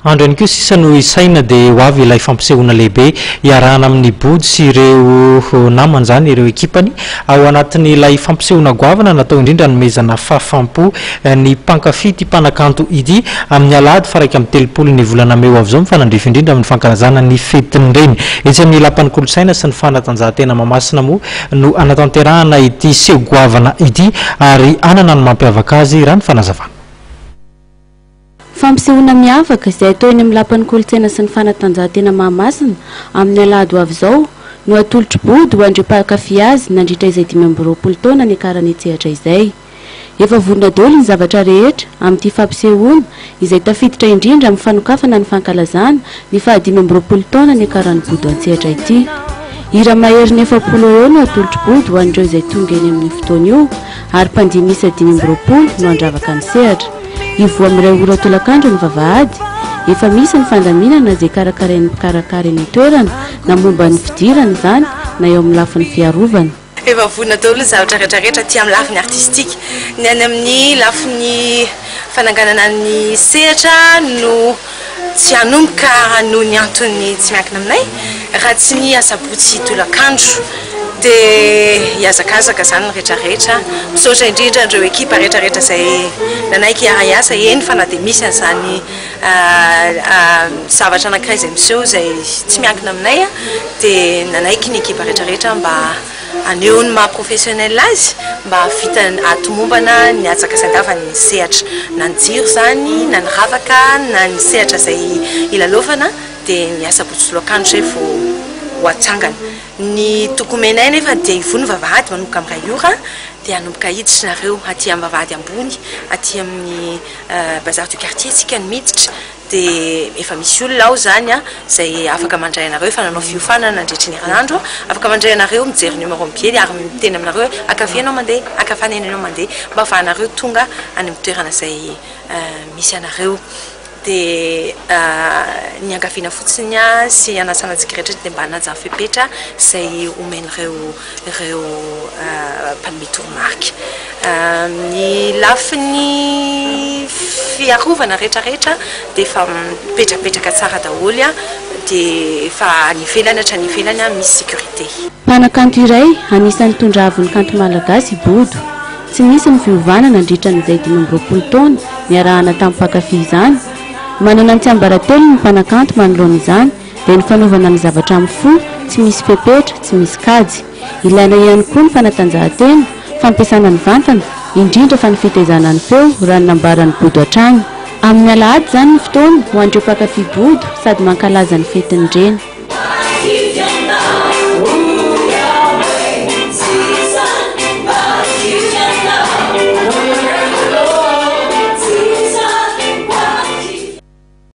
Andro ihany koa sisa no isaina dia ho avy ilay fampisehoana lehibe iarahana amin'i Bodo sy ireo namany izany, ireo ekipany, ao anatin'ilay fampisehoana goavana natao indrindra hanomezana fahafaham-po ny mpankafy ity mpanakanto ity amin'ny alahady faha 31 ny volana mey ho avy izao mifanandrify indrindra amin'ny fankalazana ny fetin'ny reny. Etsy amin'ny Lapan'ny Kolontsaina sy ny Fanatanjahantena Mahamasina moa no hanatanterahana ity seho goavana ity ary hanana ny mampiavaka azy raha ny fanazavana. Fampisehoana miavaka izay hatao eny amin'ny Lapan'ny Kolontsaina sy ny Fanatanjahantena Mahamasina amin'ny alahady ho avy izao no hatolotr'i Bodo ho an'ireo mpankafy azy nandritra izay 25 taona niakarany an-tsehatra izay. Efa vonona daholo ny zavatra rehetra amin'ity fampisehoana izay tafiditra indrindra amin'ny fanokafana ny fankalazana ny faha 25 taona niakaran'i Bodo an-tsehatra ity. Hira maherin'ny 40 eo eo no hatolotr'i Bodo ho an'ireo izay tonga eny amin'io fotoana io ary mpandihy miisa 25 no handravaka ny sehatra. Hivoha amin'ny iray ora tolakandro ny vavahady. Efa misy ny fandaminana izay karakarain'ny mpikarakara eny an-toerana na momba ny fidirana izany na eo amin'ny lafiny fiarovana. Efa vonona daholo ny zavatra rehetra rehetra aty amin'ny lafiny artistique. Ny any amin'ny lafiny fananganana ny sehatra no tsy hanomboka noho ny antony tsy miankina aminay raha tsy ny asabotsy tolakandro dia hihazakazaka izany ny rehetra rehetra. Misaotra indrindra an'ireo ekipa rehetra rehetra izay nanaiky hiara-hiasa eny fa na dia misy an'izany zavatra anankiray izay miseho izay tsy miankina aminay dia nanaiky ny ekipa rehetra rehetra mba Haneho ny maha professionnel azy mba hahavita hahatomombana ny hatsaka sy andavany ny sehatra. Na ny jiro izany, na ny ravaka, na ny sehatra izay hilalaovana dia ny asabotsy tolakandro izay vao ho atsangana. Ny toky omenay anefa dia hivoha ny vavahady manomboka amin'ny iray ora dia hanomboka hiditra nareo aty amin'ny vavahady ambony aty amin'ny bazar du quartier isika no miditra. Dia efa misy olona ao izany izay afaka mandray anareo, efa nanao fiofanana nandritry ny herinandro, afaka mandray anareo, mijery numéro mijery ary miteny aminareo hoe ankavia ianao mandeha, ankavanana ianao mandeha, mba ahafahanareo tonga any amin'ny toerana izay misy anareo. Dia ny iangaviana fotsiny sy anasana antsika rehetra dia mba hanaja ny fepetra izay omen'ireo ireo mpanome toromarika. Ny lafiny fiarovana rehetra rehetra dia efa mipetrapetraka tsara daholo dia efa any ivelany hatrany ivelany misy sécurité. Mpanakanto iray anisan'ny nitondra avo ny kanto malagasy i Bodo. Tsy nisy ny fiovana nandritra an'izay 25 taona niarahana tamin'ny mpankafy izany. Manana ny tsiambaratelony ny mpanakanto manoloana izany dia ny fanaovana ny zavatra amin'ny fo, tsy misy fepetra, tsy misy kajy. Ilaina ihany koa ny fanatanjahantena, fampiasana ny vantana, indrindra fa ny fitaizana ny feo, raha ny nambaran'i Bodo hatrany. Amin'ny alahady izany ny fotoana, ho an'ireo mpankafy Bodo, sady mankalaza ny fetin'ny reny.